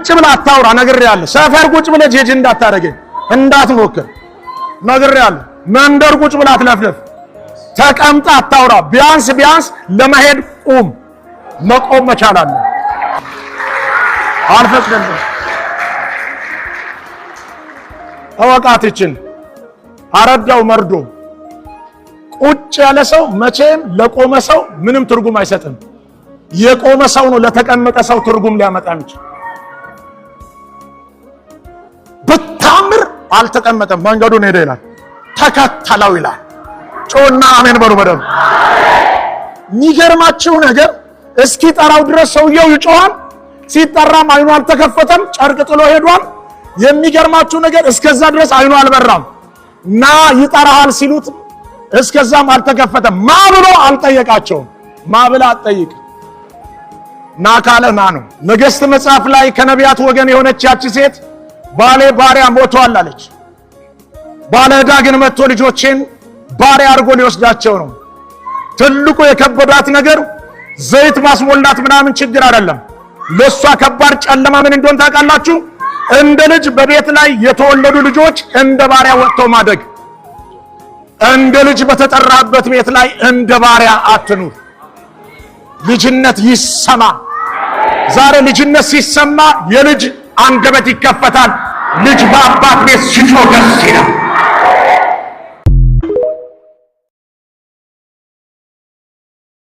ቁጭ ብለህ አታውራ፣ ነግሬሃለሁ። ሰፈር ቁጭ ብለህ ጄጅ እንዳታደርገኝ እንዳትሞክር ነግሬሃለሁ። መንደር ቁጭ ብለህ አትለፍልፍ። ተቀምጠህ አታውራ። ቢያንስ ቢያንስ ለመሄድ ቁም። መቆም መቻል አለ። አልፈቅድልህም። እወቃት ይችን አረዳው መርዶ። ቁጭ ያለ ሰው መቼም ለቆመ ሰው ምንም ትርጉም አይሰጥም። የቆመ ሰው ነው ለተቀመጠ ሰው ትርጉም ሊያመጣ የሚችል። ብታምር አልተቀመጠም፣ መንገዱን ሄደ ይላል፣ ተከተለው ይላል። ጮና አሜን በሉ በደምብ። የሚገርማችሁ ነገር እስኪጠራው ድረስ ሰውየው ይጮሃል። ሲጠራም አይኑ አልተከፈተም፣ ጨርቅ ጥሎ ሄዷል። የሚገርማችሁ ነገር እስከዛ ድረስ አይኑ አልበራም። ና ይጠራሃል ሲሉት እስከዛም አልተከፈተም። ማ ብሎ አልጠየቃቸውም። ማ ብላ አትጠይቅ። ና ካለ ና ነው። ነገሥት መጽሐፍ ላይ ከነቢያት ወገን የሆነች ያቺ ሴት ባሌ ባሪያ ሞቷል አለች። ባለ ዕዳ ግን መጥቶ ልጆቼን ባሪያ አድርጎ ሊወስዳቸው ነው። ትልቁ የከበዳት ነገር ዘይት ማስሞላት ምናምን ችግር አይደለም። ለሷ ከባድ ጨለማ ምን እንደሆነ ታውቃላችሁ? እንደ ልጅ በቤት ላይ የተወለዱ ልጆች እንደ ባሪያ ወጥተው ማደግ። እንደ ልጅ በተጠራበት ቤት ላይ እንደ ባሪያ አትኑር። ልጅነት ይሰማ። ዛሬ ልጅነት ሲሰማ የልጅ አንደበት ይከፈታል። ልጅ በአባት ቤት ሲጮህ ደስ ይላል።